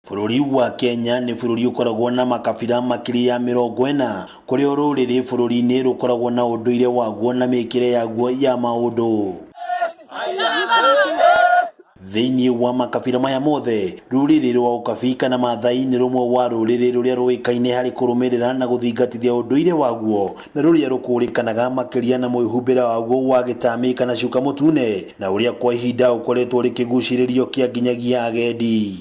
Bũrũri wa Kenya nĩ bũrũri ũkoragwo na makabira makĩria ya 40 kũrĩa rũrĩrĩ bũrũri-inĩ rũkoragwo na ũndũire waguo na mĩkĩre yaguo ya maũndũ. Thĩinĩ wa makabira maya mothe, rũrĩrĩ rwa Ũkabi kana Maathai nĩ rũmwe wa rũrĩrĩ rũrĩa rũĩkaine harĩ kũrũmĩrĩra na gũthingatithia ũndũire waguo na rũrĩa rũkũrĩkanaga makĩria na mwĩhumbĩre waguo wa gĩtami kana cuka mũtune na ũrĩa kwa ihinda ũkoretwo ũrĩ kĩgucĩrĩrio kĩa nginyagia agendi.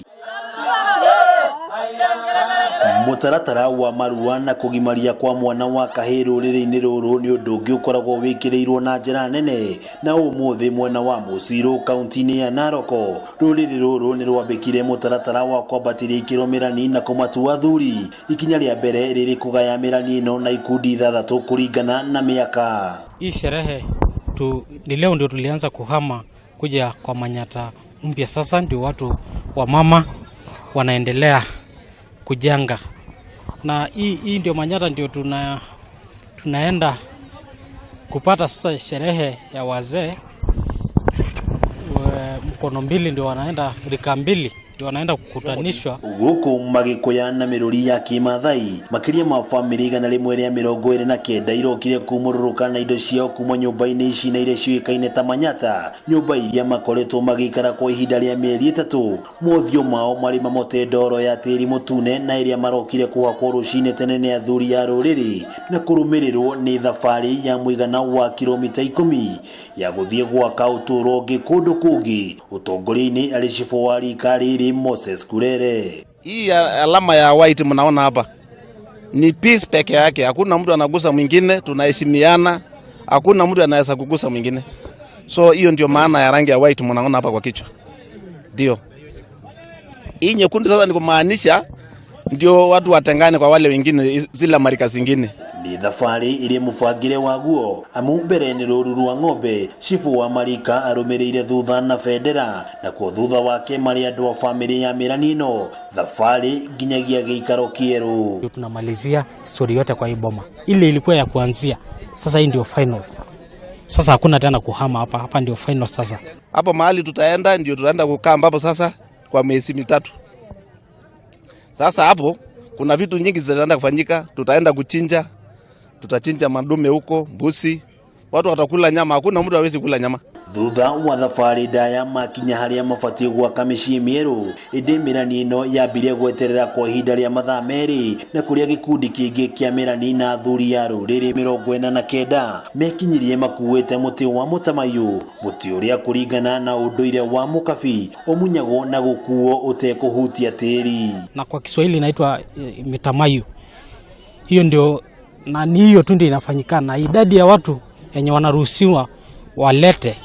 Mũtaratara wa marua na kũgimaria kwa mwana wa kahĩĩ rũrĩrĩ-inĩ rũrũ nĩ ũndũ ũngĩ ũkoragwo wĩkĩrĩirwo na njĩra nene na ũmũthĩ mwena wa Mũcirũ kaunti-inĩ ya Narok rũrĩrĩ rũrũ nĩ rwambĩkire mũtaratara wa kwambatĩria ikĩro mĩrani na kũmatua athuri. Ikinya rĩa mbere rĩrĩ kũgaya mĩrani ĩno na ikundi ithathatũ kũringana na mĩaka. Hii sherehe tu, ni leo ndio tulianza kuhama kuja kwa manyata mpya. Sasa ndio watu wa mama wanaendelea kujenga, na hii ndio manyata ndio tunaenda kupata sasa sherehe ya wazee. Mkono mbili ndio wanaenda, rika mbili ndio wanaenda kukutanishwa. Gũkũ magĩkũya na mĩrũri ya kĩmathai makĩria ma bamĩrĩ 129 irokire kumũrũrũka na indo ciao kuma nyũmba-inĩ ici na iria ciũĩkaine ta manyata, nyũmba iria makoretwo magĩikara kwa ihinda rĩa mĩeri 3, mothiũ mao marĩ mamote ndoro ya tĩri mũtune na ĩrĩa marokire kũhakwo rũcinĩ tene nĩ athuri a rũrĩrĩ na kũrũmĩrĩrwo nĩ thabarĩ ya mũigana wa kilomita 10 ya gũthiĩ gwaka ũtũũro ũngĩ kũndũ kũngĩ. Ũtongoria-inĩ arĩ cibũ wa rika rĩrĩ Moses Kurere. Hii alama ya white mnaona hapa ni peace peke yake, hakuna mtu anagusa mwingine, tunaheshimiana, hakuna mtu anaweza kugusa mwingine. So hiyo ndio maana ya rangi ya white mnaona hapa kwa kichwa. Ndio hii nyekundu sasa ni kumaanisha ndio watu watengane kwa wale wengine, zile marika zingine. Nĩ thabarĩ ĩrĩ mũbangĩre waguo amu mbere nĩ rũru rwa ng'ombe, cibũ wa marika arũmĩrĩire thutha na bendera, nakuo thutha wake marĩ andũ a bamĩrĩ ya mĩrani ĩno, thabarĩ nginyagia gĩikaro kĩerũ. Ndio tunamalizia story yote kwa hii boma. Ile ilikuwa ya kuanzia, sasa hii ndio final. Sasa hakuna tena kuhama hapa, hapa ndio final sasa. Hapo mahali tutaenda ndio tutaenda kukaa ambapo sasa kwa miezi 3. Sasa hapo kuna vitu nyingi zitaenda kufanyika, tutaenda kuchinja, tutachinja madume huko, mbuzi, watu watakula nyama, hakuna mtu hawezi kula nyama. Thutha wa thabarĩ ndaya makinya harĩa mabatiĩ gwaka mĩciĩ mĩerũ, ĩndĩ mĩrani ĩno yambire gweterera kwa ihinda rĩa mathaa 2 na kũrĩa gĩkundi kĩngĩ kĩa mĩrani na athuri a rũrĩrĩ 49 mekinyirie makuĩte mũtĩ wa mũtamaiyũ, mũtĩ ũrĩa kũringana na ũndũire wa mũkabi ũmunyagwo na gũkuo ũtekũhutia tĩri. Na kwa Kiswahili inaitwa mitamayu. Hiyo ndio, na ni hiyo tu ndio inafanyikana, na idadi ya watu yenye wanaruhusiwa walete,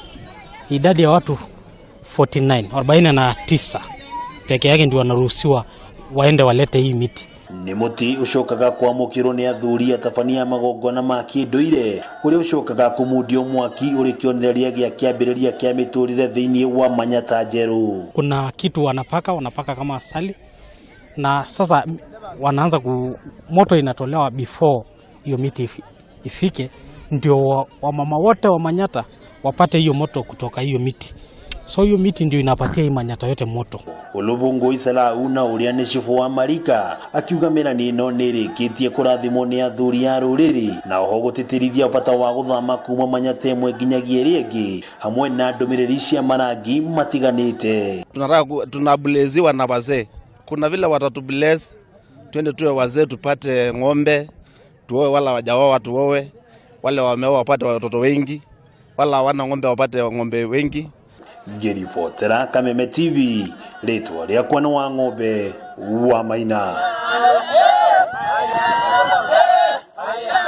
idadi ya watu 49, 49 peke yake ndio wanaruhusiwa waende walete hii miti. Nĩ mũtĩ ũcokaga kwamũkĩrwo nĩ athuri atabania magongona ma kĩndũire kũrĩa ũcokaga kũmundio mwaki ũrĩ kĩonereria gĩa kĩambĩrĩria kĩa mĩtũrĩre thĩinĩ wa manyata njerũ. Kuna kitu wanapaka kama asali, na sasa wanaanza moto inatolewa before hiyo miti ifike, ndio wamama wote wa manyata wapate hiyo moto kutoka hiyo miti. So hiyo miti ndio inapatia hii manyata yote moto. Olubungu Isalau na ũrĩa nĩ cibũ wa marika akiuga mĩrani ĩno nĩ ĩrĩkĩtie kũrathimwo nĩ athuri a rũrĩrĩ na oho gũtĩtĩrithia bata wa gũthama kuma manyata ĩmwe nginyagia ĩrĩa ĩngĩ hamwe na ndũmĩrĩri cia marangi matiganĩte. Tunataka tunableziwa na wazee, kuna vile watatubless twende tuwe wazee, tupate ng'ombe, tuoe wala wajaoa tuoe, wale wameoa wapate watoto wengi, wala hawana ng'ombe wapate ng'ombe wengi. Ngĩribotera Kameme TV, rĩtwa rĩakwa nĩ wa ng'ombe wa Maina.